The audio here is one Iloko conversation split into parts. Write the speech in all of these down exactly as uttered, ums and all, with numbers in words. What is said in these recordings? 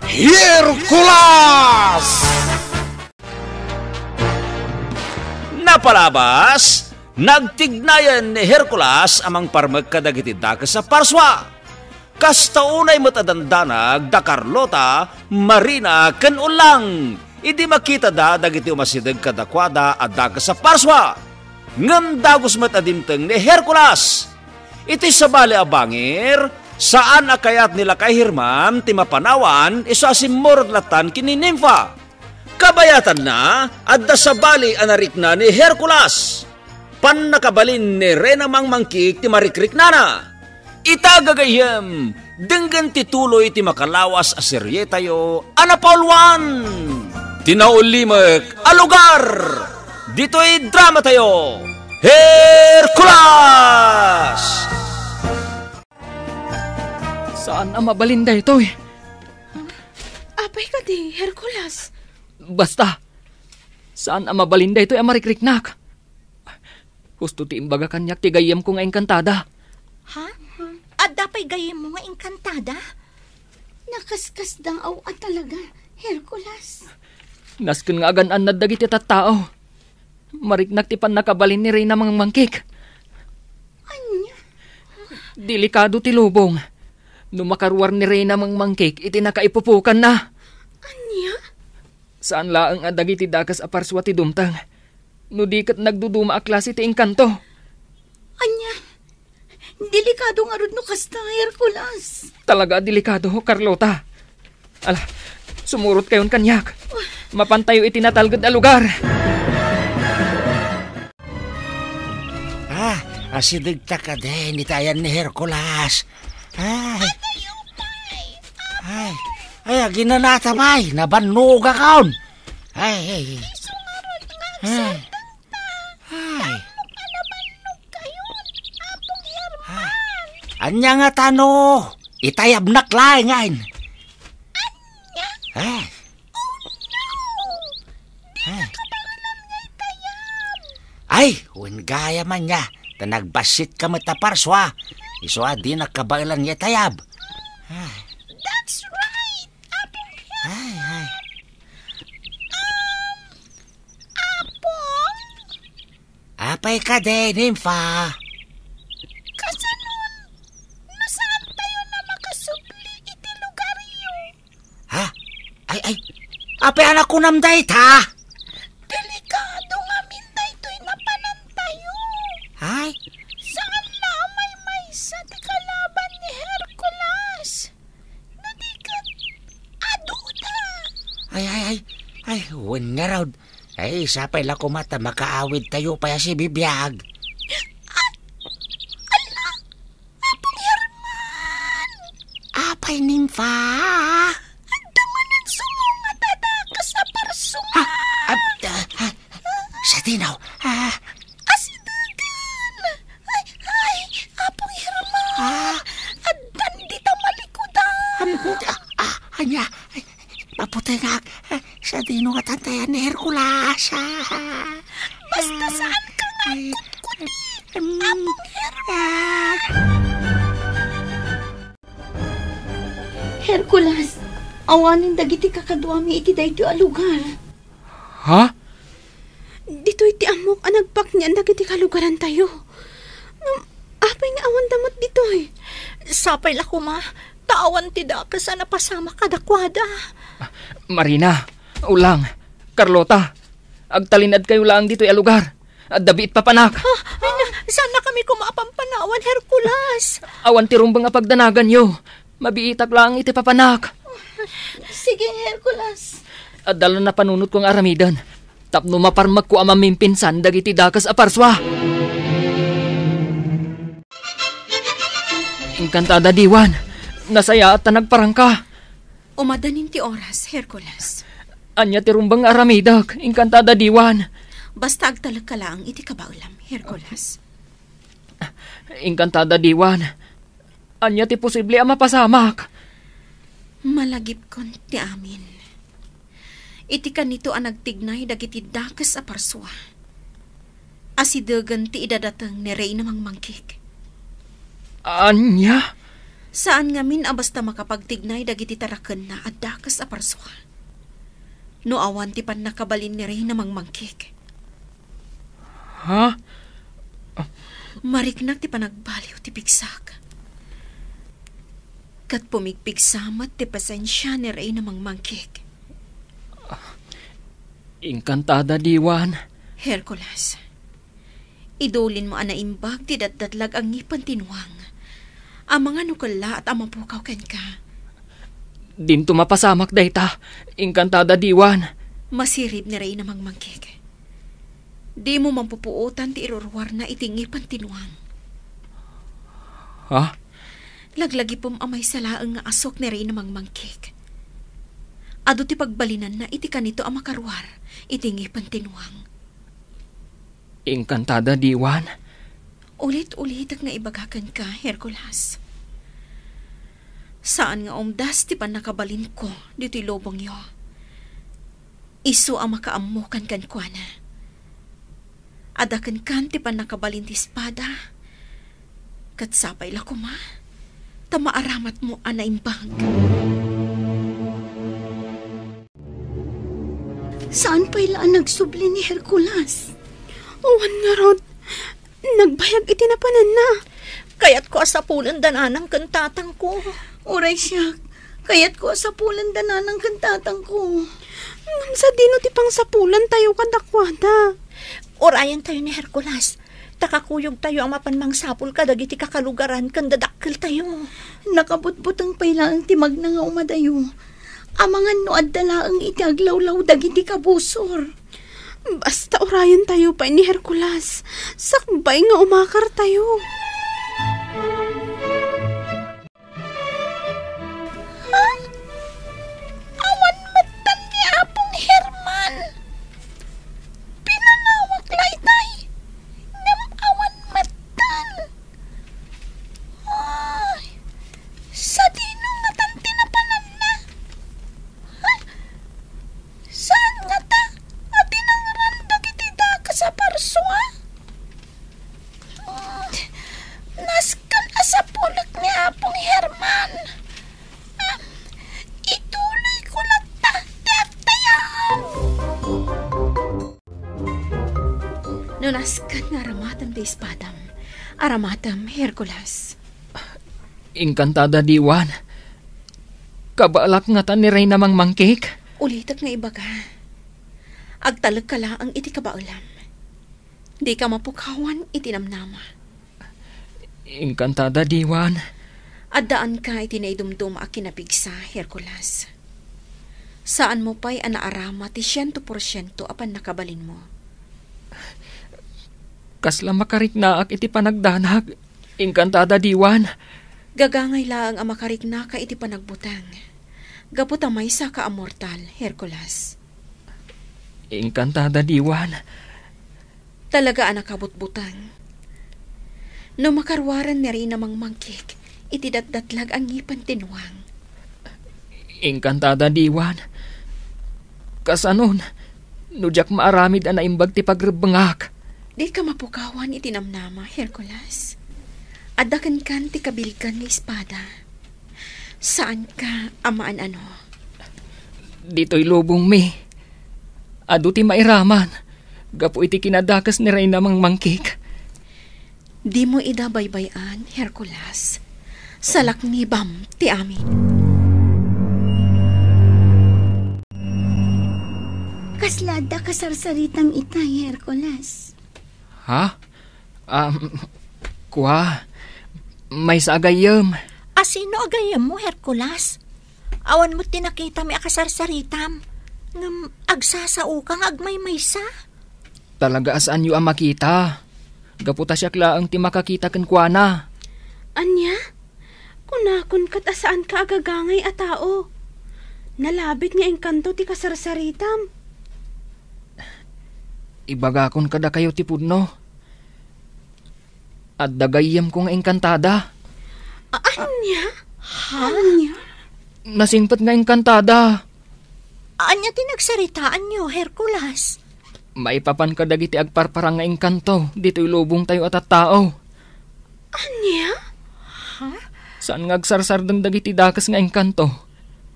Hercules! Napalabas, nagtignayan ni Hercules a mangparmek kadagiti dakes a parsua. Kasta unay met a dandanag da Carlota, Marina, ken Ulang idi makitada dagiti umasideg kadakuada a dakes a parsua. Ngem dagus met a dimteng ni Hercules. Iti sabali a bangir, saan a kayat ni Lakay Herman ti mapanawan isu a simmurot latan ken ni Nympha. Kabayatanna, adda sabali a narikna ni Hercules. Pannakabalin ni Reyna Mangmangkik ti marikriknana. Ita gagayyem, denggen ti tuloy ti makalawas a serietayo a napauloan. Ti naulimek a lugar. Ditoy dramatayo, Hercules! Saan a mabalin daytoy. Apay kadi, Hercules? Basta, saan a mabalin daytoy a marikriknak. Husto ti imbaga kaniak ti gayyemko nga engkantada. Ha? Adda pay gayyemmo nga engkantada? Nakaskasdaaw a talaga, Hercules. Nasken nga agan-annad dagiti tattao. Mariknak ti pannakabalin ni Reyna Mangmangkik. Ania? Delikado ti lubong. No makaruar ni Reyna Mangmangkik iti nakaipupukanna. Ania? Saan laeng a dagiti dakes a parsua ti dumteng, no di ket nagduduma a klase ti engkanto. Ania? Delikado ngarud no kasta, Hercules. Talaga a delikado, Carlota. Ala, sumurot kayon kaniak. Mapantayo iti natalged a lugar. Ah, asidegta kadin iti ayan ni Hercules. Ay. Ay. Ay, aginanata pay, nabannogakon. Ay, ay, ay. Isu ngarud nga agsardengta. Ay. Tapno panabannog kayon, Apong Herman. Ania nga tano? Itayabnak laengen. Ania? Ay. Oh, no! Dina kabaelan nga itayab! Ay, wen gayam ania, ta nagbassitka met a parsua. Isu a dina kabaelan nga itayab. Ay. That's right, Apong Herman. Ay, ay. Um, Apong? Apay kadi, Nympha? Kasanon, no saantayon a makasubli iti lugaryo? Ha? Ay, ay. Apay a nakunam dayta? Delikado ngamin daytoy napanantayo. Ay? Saan la a maymaysa ti kalaban ni Hercules? No di ket aduda. Ay, ay, ay. Ay, wen ngarud. Ay, sapay la koma ta makaawidtayo pay a sibibiag. Ay, ala, Apong Herman! Apay, Nympha? Adda manen sumungat a dakes a parsua. Ha? Ah, ah, ah, sadino? Ah. Asidegen! Ay, ay, Apong Herman! Ah. Addan dita malikudan! Am, ah, ah, ania? Ay, maputengak. Eh, sadino nga tantayan ni Hercules? Ah. Basta saan ka nga agkutkutik, Apong Herman! Hercules, awanen dagiti kakaduami iti daytoy a lugar. Ha? Ditoy ti ammok a nagpaknian dagiti kalugarantayo. Ngem apay nga awanda met ditoy? Sapay la koma, ta awan ti dakes a napasamak kadakuada. Marina, Ulang, Carlota, agtalinaedkayo laeng ditoy a lugar. Adda biit papanak. Ah, ay na, saan na kami koma a pampanawan, Hercules? Awan ti rumbeng a pagdanaganyo. Mabiitak laeng iti papanak. Sige, Hercules. Adda la napanunotko nga aramiden tapno maparmekko a mamimpinsan dagiti dakes a parsua. Engkantada diwan. Nasayaat ta nagparangka. Umadanin ti oras, Hercules. Ania ti rumbeng nga aramidek? Engkantada diwan. Basta agtalekka laeng iti kabaelam, Hercules. Engkantada diwan. Ania ti posible a mapasamak? Malagipkon ti amin. Iti kanito a nagtignay dagiti dakes a parsua, asidegen ti idadateng ni Reyna Mangmangkik. Ania? Saan ngamin a basta makapagtignay dagiti tarakenna a dakes a parsua. No awan ti pannakabalin ni Reyna Mangmangkik. Ha? Mariknak ti panagbaliw ti pigsak. Ket pumigpigsa met ti pasensia ni Reyna Mangmangkik. Inkantada, Diwan. Hercules, idulinmo a naimbag ti datdatlag a ngipen ti nuang. Amangan no kellaat a mapukaw kenka. Dinto mapasamak dayta, inkantada, Diwan. Masirib ni Reyna Mangmangkik. Dimo mapupuotan ti iruruarna iti ngipen ti nuang. Ha? Laglagipem a maysa laeng nga asuk ni Reyna Mangmangkik. Adu ti pagbalinanna iti kanito a makaruar iti ngipen ti nuang. Inkantada, Diwan. Ulit-ulitek nga ibaga kenka, Hercules. Saan nga umdas ti pannakabalinko ditoy lubongyo. Isu a makaammokan kenkuana. Adda kenkan ti pannakabalin ti espada. Ket sapay la koma, ta maaramatmo a naimbag. Saan pay la a nagsubli ni Hercules? Wen ngarud, nagbayag iti napananna. Kayatko a sapulen da nanang ken tatangko. Uray siak, kayatko a sapulen da nanang ken tatangko. Ngem sadino ti pangsapulantayo kadakuada? Urayentayo ni Hercules, ta kakuyogtayo a mapan mangsapul kadagiti kakalugaran ken dadakkeltayo. Nakabutbuteng pay laeng ti magna nga umadayo. Amangan no adda laeng iti aglawlaw dagiti kabusor. Basta urayentayo pay ni Hercules, sakbay nga umakartayo. Ha? Awan metten ni Apong Herman. Pinanawak laytay, ngem awan metten. Ay, sadino ngatan ti napananna? Ha? Saan ngata a tinangran dagiti dakes a parsua? Hmm, nasken a sapulek ni Apong Herman. Ah, ituloyko latta ti agtayab. No nasken nga aramatem ti espadam, aramatem, Hercules. Inkantada, Diwan. Kabaelak ngata ni Reyna Mangmangkik? Ulitek nga ibaga. Agtalekka laeng iti kabaelam. Dika mapukawan iti namnama. Inkantada, Diwan. Addaanka iti naidumduma a kinapigsa, Hercules. Saanmo pay a naarama ti siento porsiento a pannakabalinmo. Kasla makariknaak iti panagdanag, inkantada, Diwan. Gagangay laeng a makariknaka iti panagbuteng. Gapu ta maysaka a mortal, Hercules. Inkantada, Diwan. Talaga a nakabutbuteng. No makaruaren ni Reyna Mangmangkik iti datdatlag a ngipen ti nuang. Inkantada, Diwan. Kasanon, no diak maaramid a naimbag ti pagrebbengak? Dika mapukawan iti namnama, Hercules. Adda kenkan ti kabilgan nga espada. Saanka a maan-ano. Ditoy lubongmi, adu ti mairaman gapu iti kinadakes ni Reyna Mangmangkik. Dimo ida baybay-an, Hercules. Salaknibam ti amin. Kasla adda kasarsaritam itay, Hercules? Ha? Um, kua, maysa a gayyem. A sino a gayyemmo, Hercules? Awan met ti nakitam a kasarsaritam. Ngem agsasaoka nga agmaymaysa. Talaga a saanyo a makita. Gapu ta siak laeng ti makakita kenkuana. Ania? Kunakon ket a saanka a gagangay a tao. Nalabit nga engkanto ti kasarsaritam. Ibagakon kadakayo ti pudno. Adda gayyemko nga engkantada. A-, ania? Ha? Ania? Nasingpet nga engkantada. Ania ti nagsaritaanyo, Hercules? Maipapan kadagiti agparparang nga engkanto ditoy lubongtayo a tattao. Ania? Ha? Tan nga agsarsardeng dagiti dakes nga engkanto,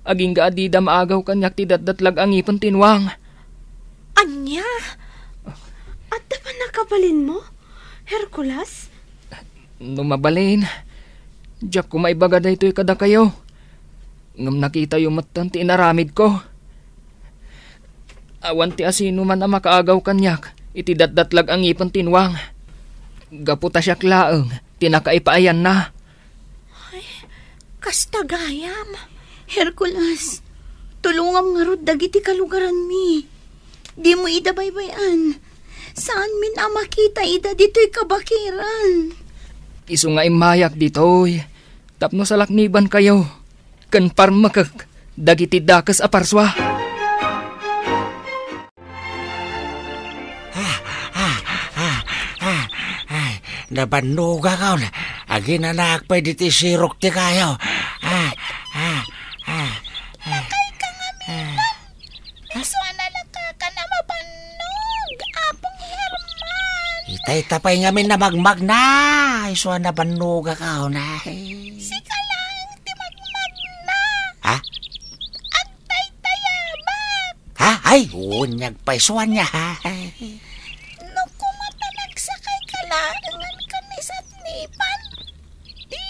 agingga a dida maagaw kaniak ti datdatlag a ngipen ti nuang. Ania? Adda pannakabalinmo, Hercules? No mabalin, diakko maibaga daytoy kadakayo. Ngem nakitayo metten ti inaramidko. Awan ti asinoman a makaagaw kaniak iti datdatlag a ngipen ti nuang. Gapu ta siak laeng ti nakaipaayanna. Ay, kasta gayam. Hercules, tulongam ngarud dagiti kalugaranmi. Dimo ida baybay-an. Saanmin a makita ida ditoy kabakiran. Isu nga immayak ditoy tapno salaknibankayo ken parmekek dagiti dakes a parsua. Ah, ah, ah, ah, ay, nabannogak, aw, aginanaak pay ditoy sirok ti kayo. Ah, ah, ah, ah, Nakay ka nga, ah. Milan. Isu a nalakakan a mabannog, Apong Herman. Itay ta pay ngamin a magmagna. Isu a nabannogak, aw, na. Sika laeng ti magmagna. Ha? Agtaytayabak. Ha? Ay, unyag pay, suan niya, ha? No kuma ta nagsakay ka laengen ken ni Satnipan, di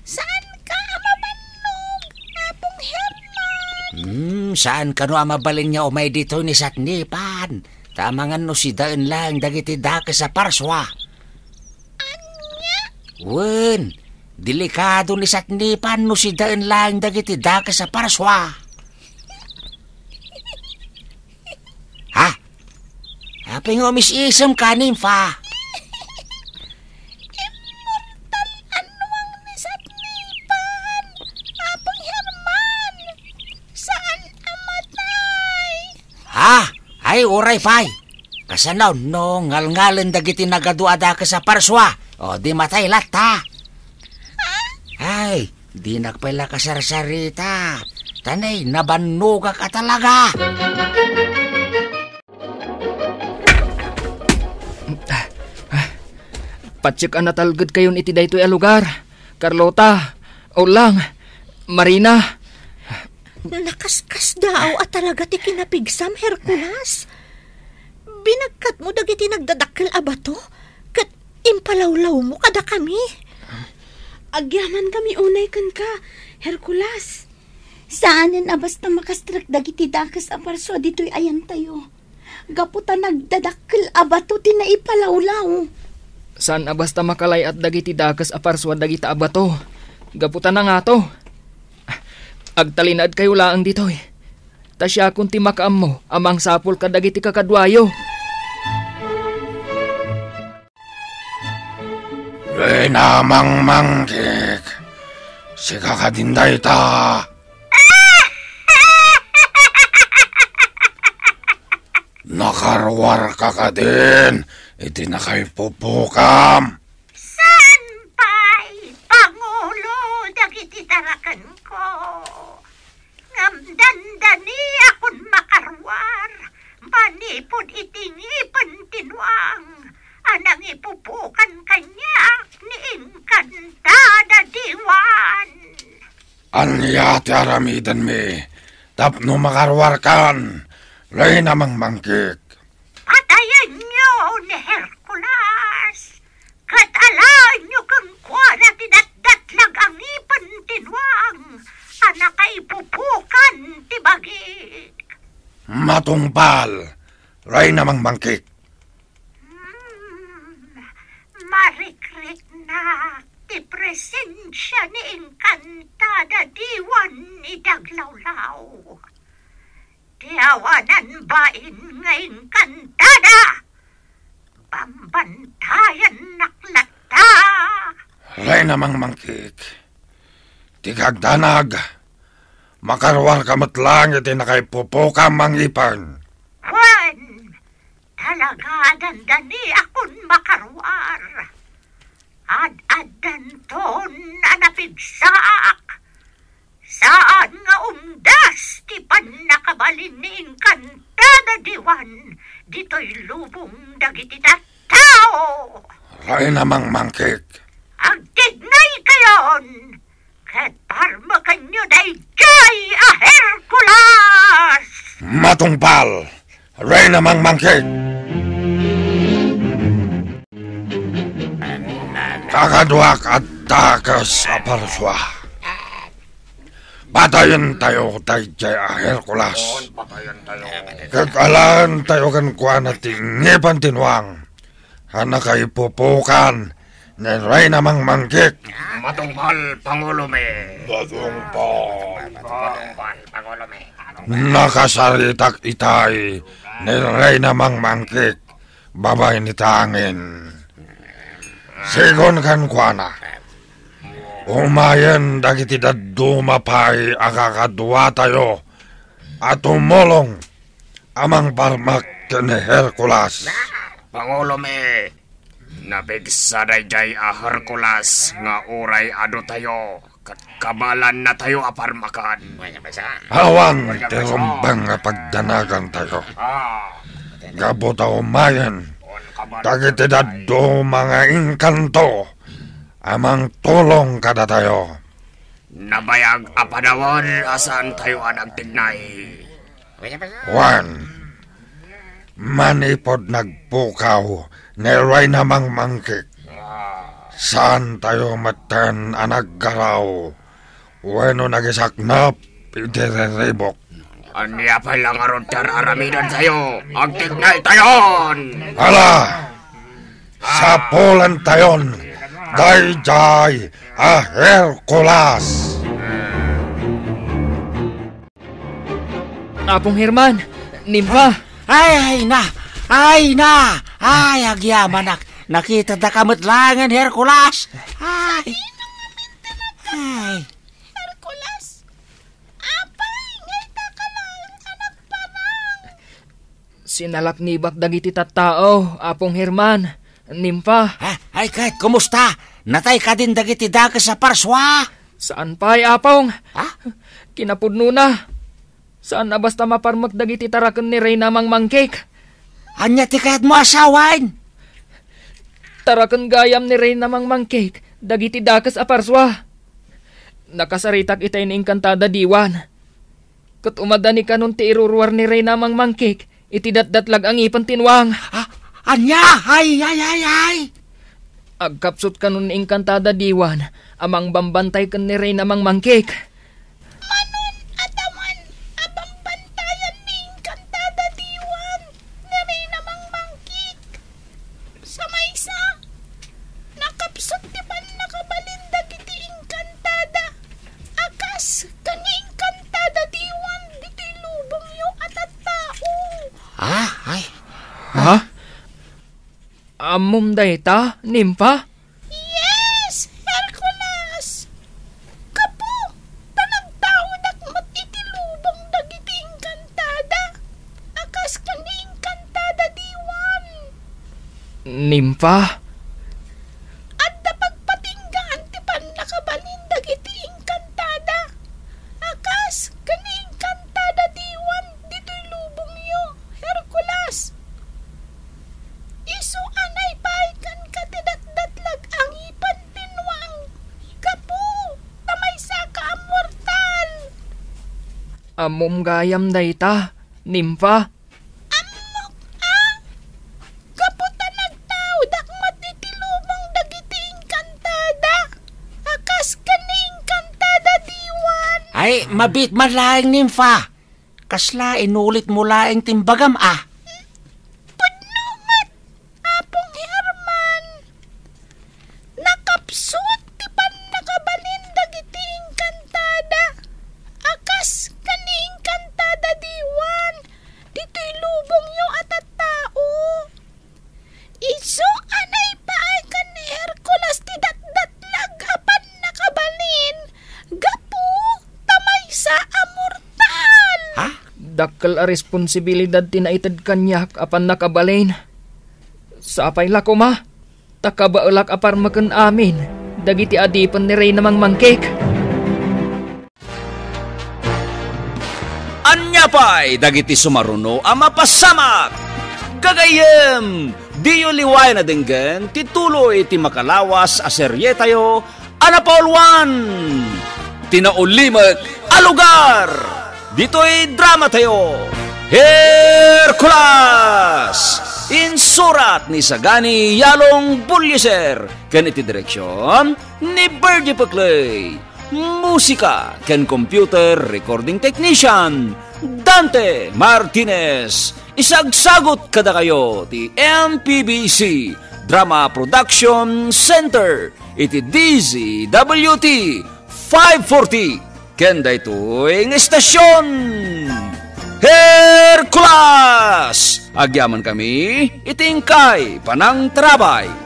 saan ka a mabannog, Apong Herman. Hmm, saan kano a mabalin nga umay ditoy ni Satnipan? Ta amangan no sidaen laeng dagiti dakes a parsua. Ania? Wen, delikado ni Satnipan no sidaen laeng dagiti dakes a parsua. Ha? Apay nga umis-isem ka, Nimfa? Immortal a nuang ni Satnipan, Apong Herman. Saan a matay. Ha? Ay, uray pay. Kasano no ngalngalen dagiti nagadu a dakes a parsua? O, di matay latta. Ay, dinak pay la kasarsarita. Tanay, nabannogak a talaga. Patiek a natalgedkayon iti daytoy a lugar, Carlota, Ulang, Marina. Nakaskasdaaw a talaga ti kinapigsam, Hercules. Binagkatmo dagiti nagdadakkel a bato, ket impalawlawmo kadakami. Agyamankami unay kenka, Hercules. Saanen a basta makastrek dagiti dakes a parsua ditoy ayantayo. Gapu ta nagdadakkel a bato ti naipalawlaw. Saan a basta makalay-at dagiti dakes a parsua dagita a bato. Gapu ta nangato. Agtalinaedkayo laeng ditoy. Ta siakon ti makaammo a mangsapul kadagiti kakaduayo. Reyna Mangmangkik, sika kadin dayta. Nakaruarka kadin iti nakaipupukam. Saan pay, Pangulo, dagiti darakenko. Ngem dandaniakon makaruar manipud iti ngipen ti nuang a nangipupukan kaniak ni Encantada Diwan. Ania ti aramidenmi tapno makaruarkan, Reyna Mangmangkik? Patayenyo ni Hercules, ket alaenyo kenkuana ti datdatlag a ngipen ti nuang a nakaipupukan ti bagik. Matungpal, Reyna Mangmangkik. Hmm, marikriknak ti presensia ni Encantada Diwan iti aglawlaw. Ti awanan bain nga Encantada, bambantayannak latta. Reyna Mangmangkik, ti kagdanag, makaruarka met laeng iti nakaipupukam a ngipen. Wen, talaga dandaniakon makaruar. Ad-addanton a napigsaak. Saan nga umdas ti pannakabalin ni Encantada Diwan ditoy lubong dagiti tattao. Reyna Mangmangkik. Agtignaykayon, daydiay a Hercules! Matungpal, Reyna Mangmangkik! Kakaduak a dakes a parsua. Patayentayo daydiay a Hercules. Ket alaentayo kenkuana ti ngipen ti nuang a nakaipupukan ni Reyna Mangmangkik. Matungpal, Pangulomi. Matungpal. Matungpal, Pangulomi. Nakasaritak itay ni Reyna Mangmangkik babaen iti angin. Sigun kenkuana, umayen dagiti dadduma pay a kakaduatayo a tumulong a mangparmek ken ni Hercules. Pangulomi, napigsa daydiay a Hercules nga uray aduayo ket kabalannatayo a parmeken. Awan ti rumbeng nga pagdanagantayo. Ah. Gapu ta umayen dagiti dadduma nga inkanto a mangtulong kadatayo. Nabayag a panawen a saantayo a nagtignay. Wen, manipud nagpukaw ni Reyna Mangmangkik, saantayo metten a naggaraw wenno nagisaknap iti riribuk. Ania pay la ngarud ti ar-aramidenyo? Agtignaytayon! Ala! Sapulentayon daydiay a Hercules! Apong Herman, Nimpa! Ay, ay na! Ay na! Ay, agyamanak! Nakitadaka met laengen, Hercules! Ay! Ay! Hercules! Apay, ngayta ka laeng a nagparang? Sinalaknibak dagiti tattao, Apong Herman, Nimpa. Ha? Ay, ket kumusta? Natay kadin dagiti dakes a parsua? Saan pay, Apong. Ha? Kinapudnona, saan a basta maparmek dagiti taraken ni Reyna Mangmangkik. Ania ti kayatmo a sawen? Taraken gayam ni Reyna Mangmangkik dagiti dakes a parsua. Nakasaritak itay ni Encantada Diwan. Ket umadani kanon ti iruruar ni Reyna Mangmangkik iti datdatlag a ngipen ti nuang. Ah, ania? Ay, ay, ay, ay! Agkapsut kanon ni Encantada Diwan a mangbambantay ken ni Reyna Mangmangkik. Manon a taman a bambantayan ni Encantada Diwan ni Reyna Mangmangkik. Sa maysa, nakapsut ti pannakabalin dagiti Encantada a kas ken ni Encantada Diwan ditoy lubongyo a tattao. Ah, ay. Ha? Ammom dayta, Nimpa? Yes, Hercules! Gapu ta nagtaodak met iti lubong dagiti Encantada a kas ken ni Encantada Diwan. Nimpa? Adda pagpatinggaan ti pannakabalin dagiti Encantada a kas ken ni Encantada Diwan ditoy lubongyo, Hercules. Isu a naipaay kenka ti datdatlag a ngipen ti nuang, gapu ta maysaka a mortal. Ammom gayam dayta, Nimpa? Ammok a, gapu ta nagtaodak met iti lubong dagiti Encantada a kas ken ni Encantada Diwan. Ay, mabiit man laeng, Nimpa. Kasla inulitmo laeng ti imbagam a? Pudno met, Apong Herman. Nakapsut ti pannakabalin dagiti Encantada a kas ken ni Encantada Diwan ditoy lubongyo a tattao. Isu a naipaay ken ni Hercules ti datdatlag a pannakabalin gapu ta maysa a mortal. Ha? Dakkel a responsibilidad ti naited kaniak a pannakabalin. Sapay la koma ta kabaelak a parmeken amin dagiti adipen ni Reyna Mangmangkik. Ania pay dagiti sumaruno a mapasamak? Gagayyem, diyo liwayan a denggen ti tuloy ti makalawas a serietayo a napauluan, Ti naulimek a lugar ditoy dramatayo, Hercules! Insurat ni Sagani Yalong Bulyeser ken iti direksyon ni Virgie Peclay. Musika ken computer recording technician, Dante Martinez. Isagsagot kadakayo ti M P B C Drama Production Center iti D Z W T five forty ken daytoy nga istasyon. Hercules! Agyaman kami iti inkay panangtarabay.